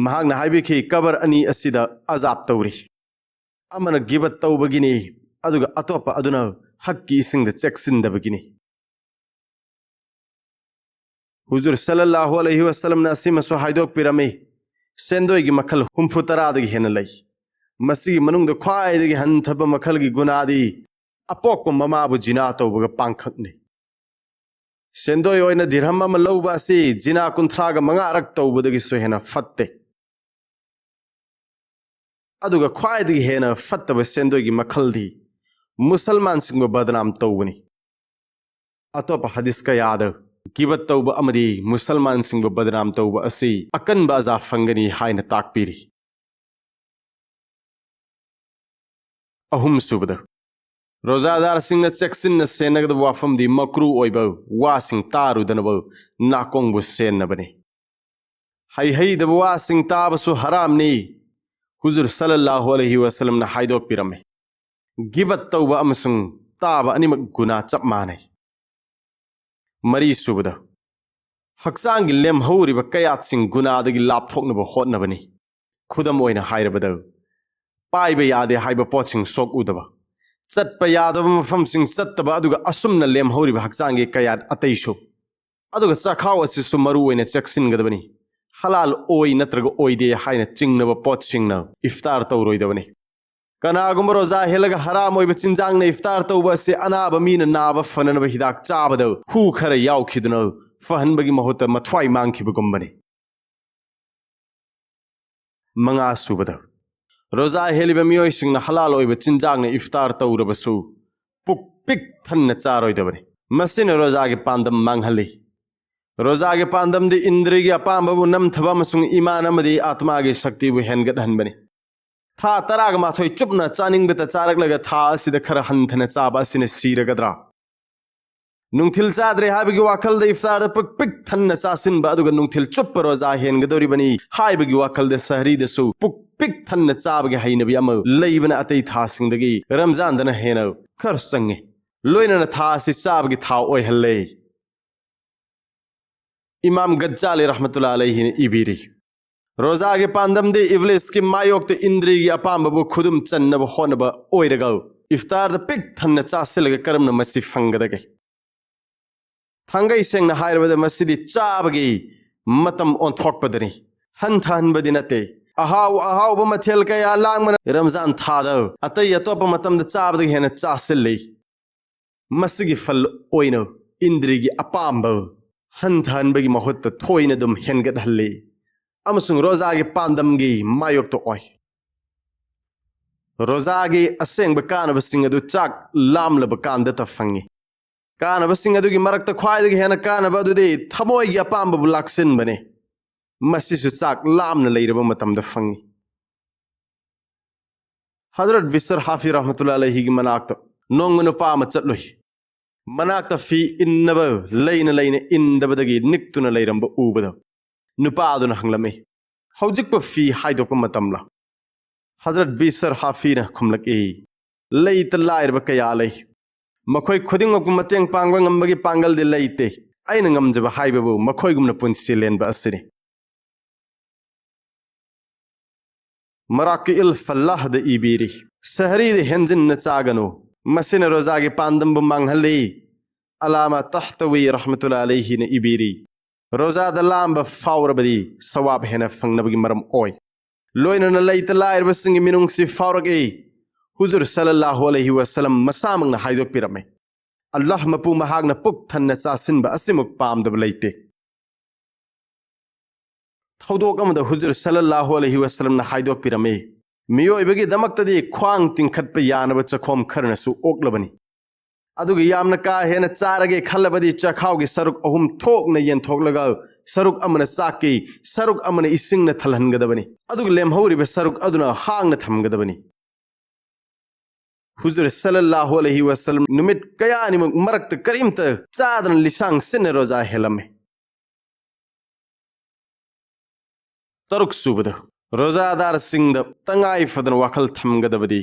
ꯃꯍꯥꯛꯅ ꯍꯥꯏꯕꯤꯈꯤ, "ꯀꯕꯔ ꯑꯅꯤ ꯑꯁꯤꯗ ꯑꯖꯥꯕ ꯇꯧꯔꯤ꯫ ꯑꯃꯅ ꯒꯤꯕꯠ ꯇꯧꯕꯒꯤꯅꯤ, ꯑꯗꯨꯒ ꯑꯇꯣꯞꯄ ꯑꯗꯨꯅ ꯍꯛꯀꯤ ꯏꯁꯤꯡꯗ ꯆꯦꯛꯁꯤꯟꯗꯕꯒꯤꯅꯤ꯫" ꯍꯨꯖꯨꯔ ꯁꯜꯂꯜꯂꯥꯍꯨ ꯑꯂꯩꯍꯤ ꯋꯁꯜꯂꯝꯅ ꯑꯁꯤꯃꯁꯨ ꯍꯥꯏꯗꯣꯛꯄꯤꯔꯝꯃꯤ, "ꯁꯦꯟꯗꯣꯏꯒꯤ ꯃꯈꯜ ꯍꯨꯝꯐꯨ ꯇꯔꯥꯗꯒꯤ ꯍꯦꯟꯅ ꯂꯩ꯫ ꯃꯁꯤꯒꯤ ꯃꯅꯨꯡꯗ ꯈ꯭ꯋꯥꯏꯗꯒꯤ ꯍꯟꯊꯕ ꯃꯈꯜꯒꯤ ꯒꯨꯅꯥꯗꯤ ꯑꯄꯣꯛꯄ ꯃꯃꯥꯕꯨ ꯖꯤꯅꯥ ꯇꯧꯕꯒ ꯄꯥꯡꯈꯛꯅꯤ꯫" ꯁꯦꯟꯗꯣꯏ ꯑꯣꯏꯅ ꯗꯤꯔꯍꯝ ꯑꯃ ꯂꯧꯕ ꯑꯁꯤ ꯖꯤꯅꯥ ꯀꯨꯟꯊ꯭ꯔꯥꯒ ꯃꯉꯥꯔꯛ ꯇꯧꯕꯗꯒꯤꯁꯨ ꯍꯦꯟꯅ ꯐꯠꯇꯦ꯫ ꯑꯗꯨꯒ ꯈ꯭ꯋꯥꯏꯗꯒꯤ ꯍꯦꯟꯅ ꯐꯠꯇꯕ ꯁꯦꯟꯗꯣꯏꯒꯤ ꯃꯈꯜꯗꯤ ꯃꯨꯁꯜꯃꯥꯟꯁꯤꯡꯕꯨ ꯕꯗꯅꯥꯝ ꯇꯧꯕꯅꯤ꯫ ꯑꯇꯣꯞꯄ ꯍꯗꯤꯁ ꯀꯌꯥꯗ ꯒꯤꯕꯠ ꯇꯧꯕ ꯑꯃꯗꯤ ꯃꯨꯁꯜꯃꯥꯟꯁꯤꯡꯕꯨ ꯕꯗꯅꯥꯝ ꯇꯧꯕ ꯑꯁꯤ ꯑꯀꯟꯕ ꯑꯖꯥ ꯐꯪꯒꯅꯤ ꯍꯥꯏꯅ ꯇꯥꯛꯄꯤꯔꯤ꯫ ꯑꯍꯨꯝꯁꯨꯕꯗ, ꯔꯣꯖꯥꯗꯥꯔꯁꯤꯡꯅ ꯆꯦꯛꯁꯤꯟꯅ ꯁꯦꯟꯅꯒꯗꯕ ꯋꯥꯐꯝꯗꯤ ꯃꯀ꯭ꯔꯨ ꯑꯣꯏꯕ ꯋꯥꯁꯤꯡ ꯇꯥꯔꯨꯗꯅꯕ ꯅꯥꯀꯣꯡꯕꯨ ꯁꯦꯟꯅꯕꯅꯤ꯫ ꯍꯩꯍꯩꯗꯕ ꯋꯥꯁꯤꯡ ꯇꯥꯕꯁꯨ ꯍꯔꯥꯝꯅꯤ꯫ ꯍꯨꯖꯨꯔ ꯁꯜꯂꯜꯂꯥꯍꯨ ꯑꯂꯩꯍꯤ ꯋꯁꯜꯂꯝꯅ ꯍꯥꯏꯗꯣꯛꯄꯤꯔꯝꯃꯤ, ꯒꯤꯕꯠ ꯇꯧꯕ ꯑꯃꯁꯨꯡ ꯇꯥꯕ ꯑꯅꯤꯃꯛ ꯒꯨꯅꯥ ꯆꯞ ꯃꯥꯟꯅꯩ꯫ ꯃꯔꯤꯁꯨꯕꯗ, ꯍꯛꯆꯥꯡꯒꯤ ꯂꯦꯝꯍꯧꯔꯤꯕ ꯀꯌꯥꯠꯁꯤꯡ ꯒꯨꯅꯥꯗꯒꯤ ꯂꯥꯞꯊꯣꯛꯅꯕ ꯍꯣꯠꯅꯕꯅꯤ꯫ ꯈꯨꯗꯝ ꯑꯣꯏꯅ ꯍꯥꯏꯔꯕꯗ, ꯄꯥꯏꯕ ꯌꯥꯗꯦ ꯍꯥꯏꯕ ꯄꯣꯠꯁꯤꯡ ꯁꯣꯛꯎꯗꯕ, ꯆꯠꯄ ꯌꯥꯗꯕ ꯃꯐꯝꯁꯤꯡ ꯆꯠꯇꯕ, ꯑꯗꯨꯒ ꯑꯁꯨꯝꯅ ꯂꯦꯝꯍꯧꯔꯤꯕ ꯍꯛꯆꯥꯡꯒꯤ ꯀꯌꯥꯠ ꯑꯇꯩꯁꯨ꯫ ꯑꯗꯨꯒ ꯆꯥꯛꯈꯥꯎ ꯑꯁꯤꯁꯨ ꯃꯔꯨ ꯑꯣꯏꯅ ꯆꯦꯛꯁꯤꯟꯒꯗꯕꯅꯤ꯫ ꯍꯂꯥꯜ ꯑꯣꯏ ꯅꯠꯇ꯭ꯔꯒ ꯑꯣꯏꯗꯦ ꯍꯥꯏꯅ ꯆꯤꯡꯅꯕ ꯄꯣꯠꯁꯤꯡꯅ ꯏꯐꯇꯥꯔ ꯇꯧꯔꯣꯏꯗꯕꯅꯤ꯫ ꯀꯅꯥꯒꯨꯝꯕ ꯔꯣꯖꯥ ꯍꯦꯜꯂꯒ ꯍꯔꯥꯝ ꯑꯣꯏꯕ ꯆꯤꯟꯖꯥꯛꯅ ꯏꯐꯇꯥꯔ ꯇꯧꯕ ꯑꯁꯤ ꯑꯅꯥꯕ ꯃꯤꯅ ꯅꯥꯕ ꯐꯅꯅꯕ ꯍꯤꯗꯥꯛ ꯆꯥꯕꯗ ꯍꯨ ꯈꯔ ꯌꯥꯎꯈꯤꯗꯨꯅ ꯐꯍꯟꯕꯒꯤ ꯃꯍꯨꯠꯇ ꯃꯊ꯭ꯋꯥꯏ ꯃꯥꯡꯈꯤꯕꯒꯨꯝꯕꯅꯤ꯫ ꯃꯉꯥꯁꯨꯕꯗ, ꯔꯣꯖꯥ ꯍꯦꯜꯂꯤꯕ ꯃꯤꯑꯣꯏꯁꯤꯡꯅ ꯍꯂꯥꯜ ꯑꯣꯏꯕ ꯆꯤꯟꯖꯥꯛꯅ ꯏꯐꯇꯥꯔ ꯇꯧꯔꯕꯁꯨ ꯄꯨꯛ ꯄꯤꯛ ꯊꯟꯅ ꯆꯥꯔꯣꯏꯗꯕꯅꯤ꯫ ꯃꯁꯤꯅ ꯔꯣꯖꯥꯒꯤ ꯄꯥꯟꯗꯝ ꯃꯥꯡꯍꯜꯂꯤ꯫ ꯔꯣꯖꯥꯒꯤ ꯄꯥꯟꯗꯝꯗꯤ ꯏꯟꯗ꯭ꯔꯤꯒꯤ ꯑꯄꯥꯝꯕꯕꯨ ꯅꯝꯊꯕ ꯑꯃꯁꯨꯡ ꯏꯃꯥꯟ ꯑꯃꯗꯤ ꯑꯥꯠꯃꯥꯒꯤ ꯁꯛꯇꯤꯕꯨ ꯍꯦꯟꯒꯠꯍꯟꯕꯅꯤ꯫ ꯊꯥ ꯇꯔꯥꯒ ꯃꯥꯊꯣꯏ ꯆꯨꯞꯅ ꯆꯥꯅꯤꯡꯕꯇ ꯆꯥꯔꯛꯂꯒ ꯊꯥ ꯑꯁꯤꯗ ꯈꯔ ꯍꯟꯊꯅ ꯆꯥꯕ ꯑꯁꯤꯅ ꯁꯤꯔꯒꯗ꯭ꯔꯥ? ꯅꯨꯡꯊꯤꯜ ꯆꯥꯗ꯭ꯔꯦ ꯍꯥꯏꯕꯒꯤ ꯋꯥꯈꯜꯗ ꯏꯐꯇꯥꯔꯗ ꯄꯨꯛ ꯄꯤꯛ ꯊꯟꯅ ꯆꯥꯁꯤꯟꯕ, ꯑꯗꯨꯒ ꯅꯨꯡꯊꯤꯜ ꯆꯨꯞꯄ ꯔꯣꯖꯥ ꯍꯦꯟꯒꯗꯧꯔꯤꯕꯅꯤ ꯍꯥꯏꯕꯒꯤ ꯋꯥꯈꯜꯗ ꯁꯍꯔꯤꯗꯁꯨ ꯄꯨꯛ ꯄꯤꯛ ꯊꯟꯅ ꯆꯥꯕꯒꯤ ꯍꯩꯅꯕꯤ ꯑꯃ ꯂꯩꯕꯅ ꯑꯇꯩ ꯊꯥꯁꯤꯡꯗꯒꯤ ꯔꯝꯖꯥꯟꯗꯅ ꯍꯦꯟꯅ ꯈꯔ ꯆꯪꯉꯤ꯫ ꯂꯣꯏꯅꯅ ꯊꯥ ꯑꯁꯤ ꯆꯥꯕꯒꯤ ꯊꯥ ꯑꯣꯏꯍꯜꯂꯦ꯫ ꯏꯃꯥꯝ ꯒꯖꯥꯂꯤ ꯔꯍꯃꯇꯨꯜꯂꯥ ꯑꯂꯩꯍꯤꯅ ꯏꯕꯤꯔꯤ, ꯔꯣꯖꯥꯒꯤ ꯄꯥꯟꯗꯝꯗꯤ ꯏꯕ꯭ꯂꯤꯁꯀꯤ ꯃꯥꯌꯣꯛꯇ ꯏꯟꯗ꯭ꯔꯤꯒꯤ ꯑꯄꯥꯝꯕꯕꯨ ꯈꯨꯗꯨꯝ ꯆꯟꯅꯕ ꯍꯣꯠꯅꯕ ꯑꯣꯏꯔꯒ, ꯏꯐꯇꯥꯔꯗ ꯄꯤꯛ ꯊꯟꯅ ꯆꯥꯁꯤꯜꯂꯒ ꯀꯔꯝꯅ ꯃꯁꯤ ꯐꯪꯒꯗꯒꯦ? ꯊꯥꯡꯒꯩ ꯁꯦꯡꯅ ꯍꯥꯏꯔꯕꯗ, ꯃꯁꯤꯗꯤ ꯆꯥꯕꯒꯤ ꯃꯇꯝ ꯑꯣꯟꯊꯣꯛꯄꯗꯅꯤ, ꯍꯟꯊꯍꯟꯕꯗꯤ ꯅꯠꯇꯦ꯫ ꯑꯍꯥꯎ ꯑꯍꯥꯎꯕ ꯃꯊꯦꯜ ꯀꯌꯥ ꯂꯥꯡꯕꯅ ꯔꯝꯖꯥꯟ ꯊꯥꯗ ꯑꯇꯩ ꯑꯇꯣꯞꯄ ꯃꯇꯝꯗ ꯆꯥꯕꯗꯒꯤ ꯍꯦꯟꯅ ꯆꯥꯁꯤꯜꯂꯤ꯫ ꯃꯁꯤꯒꯤ ꯐꯜ ꯑꯣꯏꯅ ꯏꯟꯗ꯭ꯔꯤꯒꯤ ꯑꯄꯥꯝꯕ ꯍꯟꯊꯍꯟꯕꯒꯤ ꯃꯍꯨꯠꯇ ꯊꯣꯏꯅ ꯑꯗꯨꯝ ꯍꯦꯟꯒꯠꯍꯜꯂꯤ ꯑꯃꯁꯨꯡ ꯔꯣꯖꯥꯒꯤ ꯄꯥꯟꯗꯝꯒꯤ ꯃꯥꯌꯣꯛꯇ ꯑꯣꯏ꯫ ꯔꯣꯖꯥꯒꯤ ꯑꯁꯦꯡꯕ ꯀꯥꯟꯅꯕꯁꯤꯡ ꯑꯗꯨ ꯆꯥꯛ ꯂꯥꯝꯂꯕ ꯀꯥꯟꯗꯇ ꯐꯪꯏ꯫ ꯀꯥꯟꯅꯕꯁꯤꯡ ꯑꯗꯨꯒꯤ ꯃꯔꯛꯇ ꯈ꯭ꯋꯥꯏꯗꯒꯤ ꯍꯦꯟꯅ ꯀꯥꯟꯅꯕ ꯑꯗꯨꯗꯤ ꯊꯃꯣꯏꯒꯤ ꯑꯄꯥꯝꯕꯕꯨ ꯂꯥꯛꯁꯤꯟꯕꯅꯤ꯫ ꯃꯁꯤꯁꯨ ꯆꯥꯛ ꯂꯥꯝꯅ ꯂꯩꯔꯕ ꯃꯇꯝꯗ ꯐꯪꯏ꯫ ꯍꯖꯔꯠ ꯕꯤꯁꯔ ꯍꯥꯐꯤ ꯔꯍꯃꯇꯨꯜꯂꯥ ꯑꯂꯩꯍꯤꯒꯤ ꯃꯅꯥꯛꯇ ꯅꯣꯡꯃ ꯅꯨꯄꯥ ꯑꯃ ꯆꯠꯂꯨꯏ꯫ ꯃꯅꯥꯛꯇ ꯐꯤ ꯏꯟꯅꯕ ꯂꯩꯅ ꯂꯩꯅ ꯏꯟꯗꯕꯗꯒꯤ ꯅꯤꯛꯇꯨꯅ ꯂꯩꯔꯝꯕ ꯎꯕꯗ ꯅꯨꯄꯥ ꯑꯗꯨꯅ ꯍꯪꯂꯝꯃꯤ, "ꯍꯧꯖꯤꯛꯄꯨ ꯐꯤ ꯍꯥꯏꯗꯣꯛꯄ ꯃꯇꯝꯂ?" ꯍꯖꯔꯠ ꯕꯤꯁꯔ ꯍꯥꯐꯤꯅ ꯈꯨꯝꯂꯛꯏ, "ꯂꯩꯇ ꯂꯥꯏꯔꯕ ꯀꯌꯥ ꯂꯩ꯫ ꯃꯈꯣꯏ ꯈꯨꯗꯤꯡꯃꯛꯄꯨ ꯃꯇꯦꯡ ꯄꯥꯡꯕ ꯉꯝꯕꯒꯤ ꯄꯥꯡꯒꯜꯗꯤ ꯂꯩꯇꯦ꯫ ꯑꯩꯅ ꯉꯝꯖꯕ ꯍꯥꯏꯕꯕꯨ ꯃꯈꯣꯏꯒꯨꯝꯅ ꯄꯨꯟꯁꯤ ꯂꯦꯟꯕ ꯑꯁꯤꯅꯤ"꯫ ꯃꯔꯥꯀꯤ ꯏꯜ ꯐꯜꯂꯥꯍꯗ ꯏꯕꯤꯔꯤ, "ꯁꯍꯔꯤꯗ ꯍꯦꯟꯖꯤꯟꯅ ꯆꯥꯒꯅꯨ꯫ ꯃꯁꯤꯅ ꯔꯣꯖꯥꯒꯤ ꯄꯥꯟꯗꯝꯕꯨ ꯃꯥꯡꯍꯜꯂꯤ"꯫ ꯑꯂꯥꯃꯥ ꯇꯍꯇꯋꯤ ꯔꯍꯃꯇꯨꯜꯂꯥ ꯑꯂꯩꯍꯤꯅ ꯏꯕꯤꯔꯤ, "ꯔꯣꯖꯥꯗ ꯂꯥꯝꯕ ꯐꯥꯎꯔꯕꯗꯤ ꯁꯋꯥꯕ ꯍꯦꯟꯅ ꯐꯪꯅꯕꯒꯤ ꯃꯔꯝ ꯑꯣꯏ"꯫ ꯂꯣꯏꯅꯅ ꯂꯩꯇ ꯂꯥꯏꯔꯕꯁꯤꯡꯒꯤ ꯃꯤꯅꯨꯡꯁꯤ ꯐꯥꯎꯔꯛꯏ꯫ ꯍꯨꯖꯨꯔ ꯁꯜꯂꯜꯂꯥꯍꯨ ꯑꯂꯩꯍꯤ ꯋꯁꯜꯂꯝ ꯃꯁꯥꯃꯛꯅ ꯍꯥꯏꯗꯣꯛꯄꯤꯔꯝꯃꯤ, "ꯑꯜꯂꯥꯍ ꯃꯄꯨ ꯃꯍꯥꯛꯅ ꯄꯨꯛ ꯊꯟꯅ ꯆꯥꯁꯤꯟꯕ ꯑꯁꯤꯃꯨꯛ ꯄꯥꯝꯗꯕ ꯂꯩꯇꯦ"꯫ ꯊꯧꯗꯣꯛ ꯑꯃꯗ ꯍꯨꯖꯨꯔ ꯁꯜꯂꯜꯂꯥꯍꯨ ꯑꯂꯩꯍꯤ ꯋꯁꯜꯂꯝꯅ ꯍꯥꯏꯗꯣꯛꯄꯤꯔꯝꯃꯤ, "ꯃꯤꯑꯣꯏꯕꯒꯤꯗꯃꯛꯇꯗꯤ ꯈ꯭ꯋꯥꯡ ꯇꯤꯡꯈꯠꯄ ꯌꯥꯅꯕ ꯆꯈꯣꯝ ꯈꯔꯅꯁꯨ ꯑꯣꯛꯂꯕꯅꯤ꯫ ꯑꯗꯨꯒ ꯌꯥꯝꯅ ꯀꯥ ꯍꯦꯟꯅ ꯆꯥꯔꯒꯦ ꯈꯜꯂꯕꯗꯤ ꯆꯈꯥꯎꯒꯤ ꯁꯔꯨꯛ ꯑꯍꯨꯝ ꯊꯣꯛꯅ ꯌꯦꯟꯊꯣꯛꯂꯒ ꯁꯔꯨꯛ ꯑꯃꯅ ꯆꯥꯛꯀꯤ, ꯁꯔꯨꯛ ꯑꯃꯅ ꯏꯁꯤꯡꯅ ꯊꯜꯍꯟꯒꯗꯕꯅꯤ꯫ ꯑꯗꯨꯒ ꯂꯦꯝꯍꯧꯔꯤꯕ ꯁꯔꯨꯛ ꯑꯗꯨꯅ ꯍꯥꯡꯅ ꯊꯝꯒꯗꯕꯅꯤ"꯫ ꯍꯨꯖꯨꯔ ꯁꯜꯂꯜꯂꯥꯍꯨ ꯑꯂꯩꯍꯤ ꯋꯁꯜꯂꯝ ꯅꯨꯃꯤꯠ ꯀꯌꯥꯅꯤꯃꯨꯛ ꯃꯔꯛꯇ ꯀꯔꯤꯝꯇ ꯆꯥꯗꯅ ꯂꯤꯁꯥꯡ ꯁꯤꯟꯅ ꯔꯣꯖꯥ ꯍꯦꯜꯂꯝꯃꯤ꯫ ꯇꯔꯨꯛ ꯁꯨꯕꯗ, ꯔꯣꯖꯥꯗꯥꯔꯁꯤꯡꯗ ꯇꯉꯥꯏ ꯐꯗꯅ ꯋꯥꯈꯜ ꯊꯝꯒꯗꯕꯗꯤ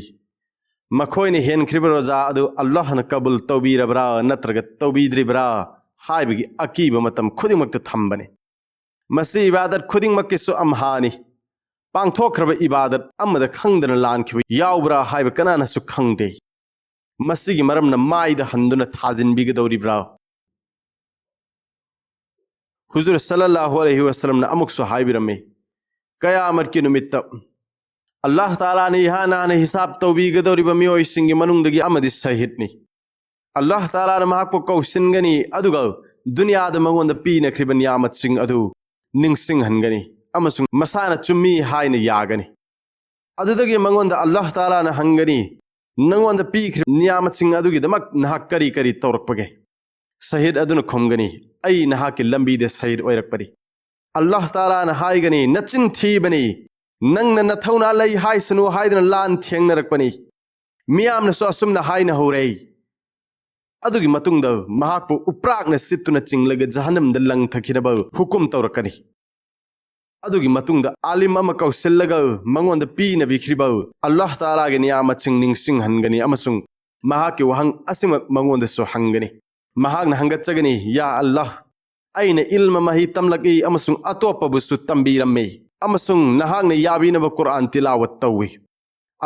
ꯃꯈꯣꯏꯅ ꯍꯦꯟꯈ꯭ꯔꯤꯕ ꯔꯣꯖꯥ ꯑꯗꯨ ꯑꯜꯂꯥꯍꯅ ꯀꯕꯨꯜ ꯇꯧꯕꯤꯔꯕ꯭ꯔꯥ ꯅꯠꯇ꯭ꯔꯒ ꯇꯧꯕꯤꯗ꯭ꯔꯤꯕ꯭ꯔꯥ ꯍꯥꯏꯕꯒꯤ ꯑꯀꯤꯕ ꯃꯇꯝ ꯈꯨꯗꯤꯡꯃꯛꯇ ꯊꯝꯕꯅꯤ꯫ ꯃꯁꯤ ꯏꯕꯥꯗꯠ ꯈꯨꯗꯤꯡꯃꯛꯀꯤꯁꯨ ꯑꯝꯍꯥꯅꯤ꯫ ꯄꯥꯡꯊꯣꯛꯈ꯭ꯔꯕ ꯏꯕꯥꯗꯠ ꯑꯃꯗ ꯈꯪꯗꯅ ꯂꯥꯟꯈꯤꯕ ꯌꯥꯎꯕ꯭ꯔꯥ ꯍꯥꯏꯕ ꯀꯅꯥꯅꯁꯨ ꯈꯪꯗꯦ꯫ ꯃꯁꯤꯒꯤ ꯃꯔꯝꯅ ꯃꯥꯏꯗ ꯍꯟꯗꯨꯅ ꯊꯥꯖꯤꯟꯕꯤꯒꯗꯧꯔꯤꯕ꯭ꯔꯥ? ꯍꯨꯖꯨꯔ ꯁꯜꯂꯜꯂꯥꯍꯨ ꯑꯂꯩꯍꯤ ꯋꯁꯜꯂꯝꯅ ꯑꯃꯨꯛꯁꯨ ꯍꯥꯏꯕꯤꯔꯝꯃꯤ, "ꯀꯌꯥꯃꯠꯀꯤ ꯅꯨꯃꯤꯠꯇ ꯑꯜꯂꯥꯍ ꯇꯥꯂꯥꯅ ꯏꯍꯥꯟ ꯍꯥꯟꯅ ꯍꯤꯁꯥꯕ ꯇꯧꯕꯤꯒꯗꯧꯔꯤꯕ ꯃꯤꯑꯣꯏꯁꯤꯡꯒꯤ ꯃꯅꯨꯡꯗꯒꯤ ꯑꯃꯗꯤ ꯁꯍꯤꯗꯅꯤ"꯫ ꯑꯜꯂꯥꯍ ꯇꯥꯂꯥꯅ ꯃꯍꯥꯛꯄꯨ ꯀꯧꯁꯤꯟꯒꯅꯤ, ꯑꯗꯨꯒ ꯗꯨꯅꯤꯌꯥꯗ ꯃꯉꯣꯟꯗ ꯄꯤꯅꯈ꯭ꯔꯤꯕ ꯅꯤꯌꯥꯃꯠꯁꯤꯡ ꯑꯗꯨ ꯅꯤꯡꯁꯤꯡꯍꯟꯒꯅꯤ, ꯑꯃꯁꯨꯡ ꯃꯁꯥꯅ ꯆꯨꯝꯃꯤ ꯍꯥꯏꯅ ꯌꯥꯒꯅꯤ꯫ ꯑꯗꯨꯗꯒꯤ ꯃꯉꯣꯟꯗ ꯑꯜꯂꯥꯍ ꯇꯥꯂꯥꯅ ꯍꯪꯒꯅꯤ, "ꯅꯉꯣꯟꯗ ꯄꯤꯈ꯭ꯔꯤꯕ ꯅꯤꯌꯥꯃꯠꯁꯤꯡ ꯑꯗꯨꯒꯤꯗꯃꯛ ꯅꯍꯥꯛ ꯀꯔꯤ ꯀꯔꯤ ꯇꯧꯔꯛꯄꯒꯦ?" ꯁꯍꯤꯗ ꯑꯗꯨꯅ ꯈꯨꯝꯒꯅꯤ, "ꯑꯩ ꯅꯍꯥꯛꯀꯤ ꯂꯝꯕꯤꯗ ꯁꯍꯤꯗ ꯑꯣꯏꯔꯛꯄꯅꯤ꯫" ꯑꯜꯂꯥꯍ ꯇꯥꯂꯥꯅ ꯍꯥꯏꯒꯅꯤ, "ꯅꯆꯤꯟ ꯊꯤꯕꯅꯤ, ꯅꯪꯅ ꯅꯊꯧꯅꯥ ꯂꯩ ꯍꯥꯏꯁꯅꯨ ꯍꯥꯏꯗꯨꯅ ꯂꯥꯟ ꯊꯦꯡꯅꯔꯛꯄꯅꯤ꯫" ꯃꯤꯌꯥꯝꯅꯁꯨ ꯑꯁꯨꯝꯅ ꯍꯥꯏꯅ ꯍꯧꯔꯦ꯫ ꯑꯗꯨꯒꯤ ꯃꯇꯨꯡꯗ ꯃꯍꯥꯛꯄꯨ ꯎꯄ꯭ꯔꯥꯛꯅ ꯁꯤꯠꯇꯨꯅ ꯆꯤꯡꯂꯒ ꯖꯍꯟꯅꯝꯗ ꯂꯪꯊꯈꯤꯅꯕ ꯍꯨꯀꯨꯝ ꯇꯧꯔꯛꯀꯅꯤ꯫ ꯑꯗꯨꯒꯤ ꯃꯇꯨꯡꯗ ꯑꯥꯂꯤꯝ ꯑꯃ ꯀꯧꯁꯤꯜꯂꯒ ꯃꯉꯣꯟꯗ ꯄꯤꯅꯕꯤꯈ꯭ꯔꯤꯕ ꯑꯜꯂꯥꯍ ꯇꯥꯂꯥꯒꯤ ꯅꯤꯌꯥꯃꯠꯁꯤꯡ ꯅꯤꯡꯁꯤꯡꯍꯟꯒꯅꯤ ꯑꯃꯁꯨꯡ ꯃꯍꯥꯛꯀꯤ ꯋꯥꯍꯪ ꯑꯁꯤꯃꯛ ꯃꯉꯣꯟꯗꯁꯨ ꯍꯪꯒꯅꯤ꯫ ꯃꯍꯥꯛꯅ ꯍꯪꯒꯠꯆꯒꯅꯤ, "ꯌꯥ ꯑꯜꯂꯥꯍ, ꯑꯩꯅ ꯏꯜꯃ ꯃꯍꯩ ꯇꯝꯂꯛꯏ ꯑꯃꯁꯨꯡ ꯑꯇꯣꯞꯄꯕꯨꯁꯨ ꯇꯝꯕꯤꯔꯝꯃꯤ, ꯑꯃꯁꯨꯡ ꯅꯍꯥꯛꯅ ꯌꯥꯕꯤꯅꯕ ꯀꯨꯔꯑꯥꯟ ꯇꯤꯂꯥꯋꯠ ꯇꯧꯏ꯫"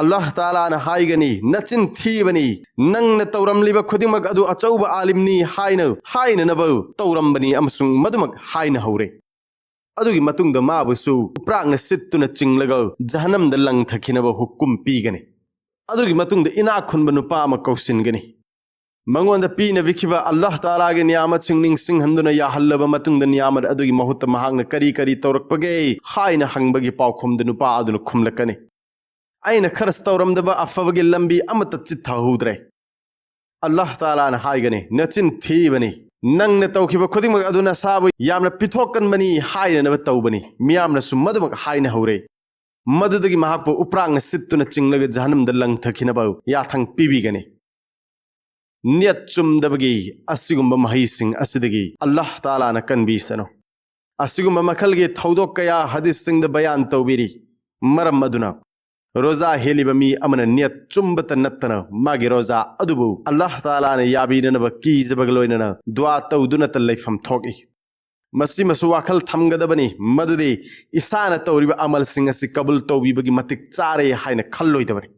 ꯑꯜꯂꯥꯍ ꯇꯥꯂꯥꯅ ꯍꯥꯏꯒꯅꯤ, "ꯅꯆꯤꯟ ꯊꯤꯕꯅꯤ, ꯅꯪꯅ ꯇꯧꯔꯝꯂꯤꯕ ꯈꯨꯗꯤꯡꯃꯛ ꯑꯗꯨ ꯑꯆꯧꯕ ꯑꯥꯂꯤꯝꯅꯤ ꯍꯥꯏꯅ ꯍꯥꯏꯅꯅꯕ ꯇꯧꯔꯝꯕꯅꯤ ꯑꯃꯁꯨꯡ ꯃꯗꯨꯃꯛ ꯍꯥꯏꯅ ꯍꯧꯔꯦ꯫" ꯑꯗꯨꯒꯤ ꯃꯇꯨꯡꯗ ꯃꯥꯕꯨꯁꯨ ꯎꯄ꯭ꯔꯥꯛꯅ ꯁꯤꯠꯇꯨꯅ ꯆꯤꯡꯂꯒ ꯖꯍꯟꯅꯝꯗ ꯂꯪꯊꯈꯤꯅꯕ ꯍꯨꯀꯨꯝ ꯄꯤꯒꯅꯤ꯫ ꯑꯗꯨꯒꯤ ꯃꯇꯨꯡꯗ ꯏꯅꯥꯛ ꯈꯨꯟꯕ ꯅꯨꯄꯥ ꯑꯃ ꯀꯧꯁꯤꯟꯒꯅꯤ꯫ ꯃꯉꯣꯟꯗ ꯄꯤꯅꯕꯤꯈꯤꯕ ꯑꯜꯂꯥꯍ ꯇꯥꯂꯥꯒꯤ ꯅꯤꯌꯥꯃꯠꯁꯤꯡ ꯅꯤꯡꯁꯤꯡꯍꯟꯗꯨꯅ ꯌꯥꯍꯜꯂꯕ ꯃꯇꯨꯡꯗ, ꯅꯤꯌꯥꯃꯠ ꯑꯗꯨꯒꯤ ꯃꯍꯨꯠꯇ ꯃꯍꯥꯛꯅ ꯀꯔꯤ ꯀꯔꯤ ꯇꯧꯔꯛꯄꯒꯦ ꯍꯥꯏꯅ ꯍꯪꯕꯒꯤ ꯄꯥꯎꯈꯨꯝꯗꯨ ꯅꯨꯄꯥ ꯑꯗꯨꯅ ꯈꯨꯝꯂꯛꯀꯅꯤ, "ꯑꯩꯅ ꯈꯔꯁ ꯇꯧꯔꯝꯗꯕ ꯑꯐꯕꯒꯤ ꯂꯝꯕꯤ ꯑꯃꯠꯇ ꯆꯤꯠꯊꯍꯧꯗ꯭ꯔꯦ꯫" ꯑꯜꯂꯥꯍ ꯇꯥꯂꯥꯅ ꯍꯥꯏꯒꯅꯤ, "ꯅꯆꯤꯟ ꯊꯤꯕꯅꯤ, ꯅꯪꯅ ꯇꯧꯈꯤꯕ ꯈꯨꯗꯤꯡꯃꯛ ꯑꯗꯨ ꯅꯁꯥꯕꯨ ꯌꯥꯝꯅ ꯄꯤꯊꯣꯛꯀꯟꯕꯅꯤ" ꯍꯥꯏꯅꯅꯕ ꯇꯧꯕꯅꯤ꯫ ꯃꯤꯌꯥꯝꯅꯁꯨ ꯃꯗꯨꯃꯛ ꯍꯥꯏꯅ ꯍꯧꯔꯦ꯫ ꯃꯗꯨꯗꯒꯤ ꯃꯍꯥꯛꯄꯨ ꯎꯄ꯭ꯔꯥꯛꯅ ꯁꯤꯠꯇꯨꯅ ꯆꯤꯡꯂꯒ ꯖꯍꯟꯅꯝꯗ ꯂꯪꯊꯈꯤꯅꯕ ꯌꯥꯊꯪ ꯄꯤꯕꯤꯒꯅꯤ꯫ ꯅꯤꯌꯠ ꯆꯨꯝꯗꯕꯒꯤ ꯑꯁꯤꯒꯨꯝꯕ ꯃꯍꯩꯁꯤꯡ ꯑꯁꯤꯗꯒꯤ ꯑꯜꯂꯥꯍ ꯇꯥꯂꯥꯅ ꯀꯟꯕꯤꯁꯅꯨ꯫ ꯑꯁꯤꯒꯨꯝꯕ ꯃꯈꯜꯒꯤ ꯊꯧꯗꯣꯛ ꯀꯌꯥ ꯍꯗꯤꯁꯁꯤꯡꯗ ꯕꯌꯥꯟ ꯇꯧꯕꯤꯔꯤ꯫ ꯃꯔꯝ ꯑꯗꯨꯅ, ꯔꯣꯖꯥ ꯍꯦꯜꯂꯤꯕ ꯃꯤ ꯑꯃꯅ ꯅꯤꯌꯠ ꯆꯨꯝꯕꯇ ꯅꯠꯇꯅ ꯃꯥꯒꯤ ꯔꯣꯖꯥ ꯑꯗꯨꯕꯨ ꯑꯜꯂꯥꯍ ꯇꯥꯂꯥꯅ ꯌꯥꯕꯤꯅꯅꯕ ꯀꯤꯖꯕꯒ ꯂꯣꯏꯅꯅ ꯗꯨꯋꯥ ꯇꯧꯗꯨꯅꯇ ꯂꯩꯐꯝ ꯊꯣꯛꯏ꯫ ꯃꯁꯤꯃꯁꯨ ꯋꯥꯈꯜ ꯊꯝꯒꯗꯕꯅꯤ, ꯃꯗꯨꯗꯤ ꯏꯁꯥꯅ ꯇꯧꯔꯤꯕ ꯑꯃꯜꯁꯤꯡ ꯑꯁꯤ ꯀꯕꯨꯜ ꯇꯧꯕꯤꯕꯒꯤ ꯃꯇꯤꯛ ꯆꯥꯔꯦ ꯍꯥꯏꯅ ꯈꯜꯂꯣꯏꯗꯕꯅꯤ꯫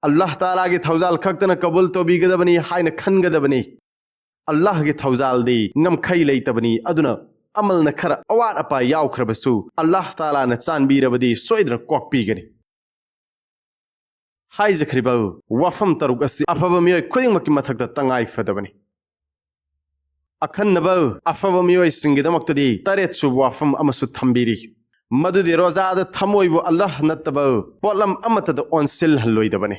ꯑꯜꯂꯥꯍ ꯇꯥꯂꯥꯒꯤ ꯊꯧꯖꯥꯜ ꯈꯛꯇꯅ ꯀꯕꯨꯜ ꯇꯧꯕꯤꯒꯗꯕꯅꯤ ꯍꯥꯏꯅ ꯈꯟꯒꯗꯕꯅꯤ꯫ ꯑꯜꯂꯥꯍꯒꯤ ꯊꯧꯖꯥꯜꯗꯤ ꯉꯝꯈꯩ ꯂꯩꯇꯕꯅꯤ, ꯑꯗꯨꯅ ꯑꯃꯜꯅ ꯈꯔ ꯑꯋꯥꯠ ꯑꯄꯥ ꯌꯥꯎꯈ꯭ꯔꯕꯁꯨ ꯑꯜꯂꯥꯍ ꯇꯥꯂꯥꯅ ꯆꯥꯟꯕꯤꯔꯕꯗꯤ ꯁꯣꯏꯗꯅ ꯀꯣꯛꯄꯤꯒꯅꯤ꯫ ꯍꯥꯏꯖꯈ꯭ꯔꯤꯕ ꯋꯥꯐꯝ ꯇꯔꯨꯛ ꯑꯁꯤ ꯑꯐꯕ ꯃꯤꯑꯣꯏ ꯈꯨꯗꯤꯡꯃꯛꯀꯤ ꯃꯊꯛꯇ ꯇꯉꯥꯏ ꯐꯗꯕꯅꯤ꯫ ꯑꯈꯟꯅꯕ ꯑꯐꯕ ꯃꯤꯑꯣꯏꯁꯤꯡꯒꯤꯗꯃꯛꯇꯗꯤ ꯇꯔꯦꯠ ꯁꯨꯕ ꯋꯥꯐꯝ ꯑꯃꯁꯨ ꯊꯝꯕꯤꯔꯤ, ꯃꯗꯨꯗꯤ ꯔꯣꯖꯥꯗ ꯊꯃꯣꯏꯕꯨ ꯑꯜꯂꯥꯍ ꯅꯠꯇꯕ ꯄꯣꯠꯂꯝ ꯑꯃꯠꯇꯗ ꯑꯣꯟꯁꯤꯜꯍꯜꯂꯣꯏꯗꯕꯅꯤ꯫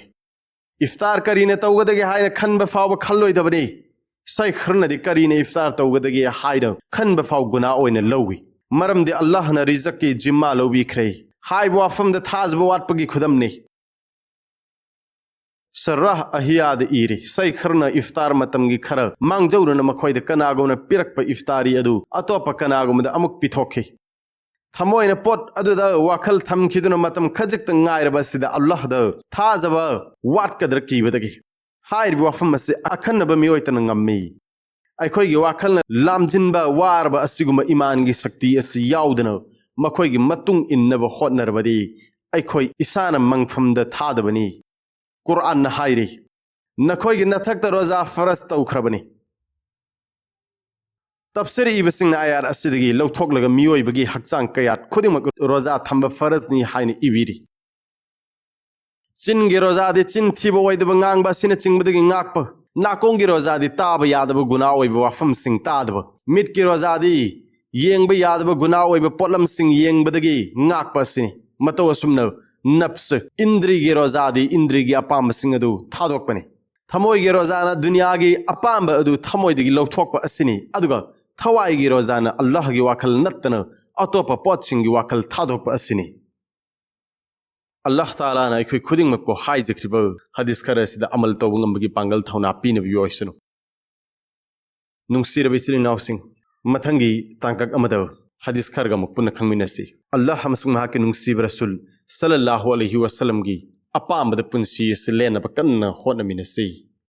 ꯏꯐꯇꯥꯔ ꯀꯔꯤꯅ ꯇꯧꯒꯗꯒꯦ ꯍꯥꯏꯅ ꯈꯟꯕ ꯐꯥꯎꯕ ꯈꯜꯂꯣꯏꯗꯕꯅꯤ꯫ ꯁꯩꯈ꯭ꯔꯅꯗꯤ ꯀꯔꯤꯅ ꯏꯐꯇꯥꯔ ꯇꯧꯒꯗꯒꯦ ꯍꯥꯏꯅ ꯈꯟꯕ ꯐꯥꯎ ꯒꯨꯅꯥ ꯑꯣꯏꯅ ꯂꯧꯏ, ꯃꯔꯝꯗꯤ ꯑꯜꯂꯥꯍꯅ ꯔꯤꯖꯛꯀꯤ ꯖꯤꯝꯃꯥ ꯂꯧꯕꯤꯈ꯭ꯔꯦ꯫ ꯍꯥꯏꯕ ꯋꯥꯐꯝꯗ ꯊꯥꯖꯕ ꯋꯥꯠꯄꯒꯤ ꯈꯨꯗꯝꯅꯤ꯫ ꯁꯔꯥꯍ ꯑꯍꯤꯌꯥꯗ ꯏꯔꯤ, ꯁꯩꯈ꯭ꯔꯅ ꯏꯐꯇꯥꯔ ꯃꯇꯝꯒꯤ ꯈꯔ ꯃꯥꯡꯖꯧꯅꯅ ꯃꯈꯣꯏꯗ ꯀꯅꯥꯒꯨꯝꯕꯅ ꯄꯤꯔꯛꯄ ꯏꯐꯇꯥꯔꯤ ꯑꯗꯨ ꯑꯇꯣꯞꯄ ꯀꯅꯥꯒꯨꯝꯕꯗ ꯑꯃꯨꯛ ꯄꯤꯊꯣꯛꯈꯤ꯫ ꯊꯃꯣꯏꯅ ꯄꯣꯠ ꯑꯗꯨꯗ ꯋꯥꯈꯜ ꯊꯝꯈꯤꯗꯨꯅ ꯃꯇꯝ ꯈꯖꯤꯛꯇ ꯉꯥꯏꯔꯕ ꯑꯁꯤꯗ ꯑꯜꯂꯥꯍꯗ ꯊꯥꯖꯕ ꯋꯥꯠꯀꯗ꯭ꯔꯥ ꯀꯤꯕꯗꯒꯤ꯫ ꯍꯥꯏꯔꯤꯕ ꯋꯥꯐꯝ ꯑꯁꯤ ꯑꯈꯟꯅꯕ ꯃꯤꯑꯣꯏꯇꯅ ꯉꯝꯃꯤ꯫ ꯑꯩꯈꯣꯏꯒꯤ ꯋꯥꯈꯜꯅ ꯂꯥꯝꯖꯤꯟꯕ ꯋꯥꯔꯕ ꯑꯁꯤꯒꯨꯝꯕ ꯏꯃꯥꯟꯒꯤ ꯁꯛꯇꯤ ꯑꯁꯤ ꯌꯥꯎꯗꯅ ꯃꯈꯣꯏꯒꯤ ꯃꯇꯨꯡ ꯏꯟꯅꯕ ꯍꯣꯠꯅꯔꯕꯗꯤ ꯑꯩꯈꯣꯏ ꯏꯁꯥꯅ ꯃꯪꯐꯝꯗ ꯊꯥꯗꯕꯅꯤ꯫ ꯀꯨꯔꯥꯟꯅ ꯍꯥꯏꯔꯤ, "ꯅꯈꯣꯏꯒꯤ ꯅꯊꯛꯇ ꯔꯣꯖꯥ ꯐꯔꯖ ꯇꯧꯈ꯭ꯔꯕꯅꯤ"꯫ ꯇꯞꯁꯤꯔ ꯏꯕꯁꯤꯡꯅ ꯑꯥꯌꯥꯠ ꯑꯁꯤꯗꯒꯤ ꯂꯧꯊꯣꯛꯂꯒ ꯃꯤꯑꯣꯏꯕꯒꯤ ꯍꯛꯆꯥꯡ ꯀꯌꯥꯠ ꯈꯨꯗꯤꯡꯃꯛ ꯔꯣꯖꯥ ꯊꯝꯕ ꯐꯔꯖꯅꯤ ꯍꯥꯏꯅ ꯏꯕꯤꯔꯤ꯫ ꯆꯤꯟꯒꯤ ꯔꯣꯖꯥꯗꯤ ꯆꯤꯟ ꯊꯤꯕ ꯑꯣꯏꯗꯕ ꯉꯥꯡꯕ ꯑꯁꯤꯅꯆꯤꯡꯕꯗꯒꯤ ꯉꯥꯛꯄ, ꯅꯥꯀꯣꯡꯒꯤ ꯔꯣꯖꯥꯗꯤ ꯇꯥꯕ ꯌꯥꯗꯕ ꯒꯨꯅꯥ ꯑꯣꯏꯕ ꯋꯥꯐꯝꯁꯤꯡ ꯇꯥꯗꯕ, ꯃꯤꯠꯀꯤ ꯔꯣꯖꯥꯗꯤ ꯌꯦꯡꯕ ꯌꯥꯗꯕ ꯒꯨꯅꯥ ꯑꯣꯏꯕ ꯄꯣꯠꯂꯝꯁꯤꯡ ꯌꯦꯡꯕꯗꯒꯤ ꯉꯥꯛꯄ ꯑꯁꯤꯅꯤ꯫ ꯃꯇꯧ ꯑꯁꯨꯝꯅ ꯅꯞꯁ, ꯏꯟꯗ꯭ꯔꯤꯒꯤ ꯔꯣꯖꯥꯗꯤ ꯏꯟꯗ꯭ꯔꯤꯒꯤ ꯑꯄꯥꯝꯕꯁꯤꯡ ꯑꯗꯨ ꯊꯥꯗꯣꯛꯄꯅꯤ꯫ ꯊꯃꯣꯏꯒꯤ ꯔꯣꯖꯥꯅ ꯗꯨꯅꯤꯌꯥꯒꯤ ꯑꯄꯥꯝꯕ ꯑꯗꯨ ꯊꯃꯣꯏꯗꯒꯤ ꯂꯧꯊꯣꯛꯄ ꯑꯁꯤꯅꯤ, ꯑꯗꯨꯒ ꯊꯋꯥꯏꯒꯤ ꯔꯣꯖꯥꯅ ꯑꯜꯂꯥꯍꯒꯤ ꯋꯥꯈꯜ ꯅꯠꯇꯅ ꯑꯇꯣꯞꯄ ꯄꯣꯠꯁꯤꯡꯒꯤ ꯋꯥꯈꯜ ꯊꯥꯗꯣꯛꯄ ꯑꯁꯤꯅꯤ꯫ ꯑꯜꯂꯥꯍ ꯇꯥꯂꯥꯅ ꯑꯩꯈꯣꯏ ꯈꯨꯗꯤꯡꯃꯛꯄꯨ ꯍꯥꯏꯖꯈ꯭ꯔꯤꯕ ꯍꯗꯤꯁ ꯈꯔ ꯑꯁꯤꯗ ꯑꯃꯜ ꯇꯧꯕ ꯉꯝꯕꯒꯤ ꯄꯥꯡꯒꯜ ꯊꯧꯅꯥ ꯄꯤꯅꯕ ꯑꯣꯏꯁꯅꯨ꯫ ꯅꯨꯡꯁꯤꯔꯕ ꯏꯆꯤꯜ ꯏꯅꯥꯎꯁꯤꯡ, ꯃꯊꯪꯒꯤ ꯇꯥꯡꯀꯛ ꯑꯃꯗ ꯍꯗꯤꯁ ꯈꯔꯒ ꯑꯃꯨꯛ ꯄꯨꯟꯅ ꯈꯪꯃꯤꯟꯅꯁꯤ꯫ ꯑꯜꯂꯥꯍ ꯑꯃꯁꯨꯡ ꯃꯍꯥꯛꯀꯤ ꯅꯨꯡꯁꯤꯕ ꯔꯁꯨꯜ ꯁꯜꯂꯜꯂꯥꯍꯨ ꯑꯂꯩꯍꯤ ꯋꯥꯁꯜꯂꯝꯒꯤ ꯑꯄꯥꯝꯕꯗ ꯄꯨꯟꯁꯤ ꯑꯁꯤ ꯂꯦꯟꯅꯕ ꯀꯟꯅ ꯍꯣꯠꯅꯃꯤꯟꯅꯁꯤ꯫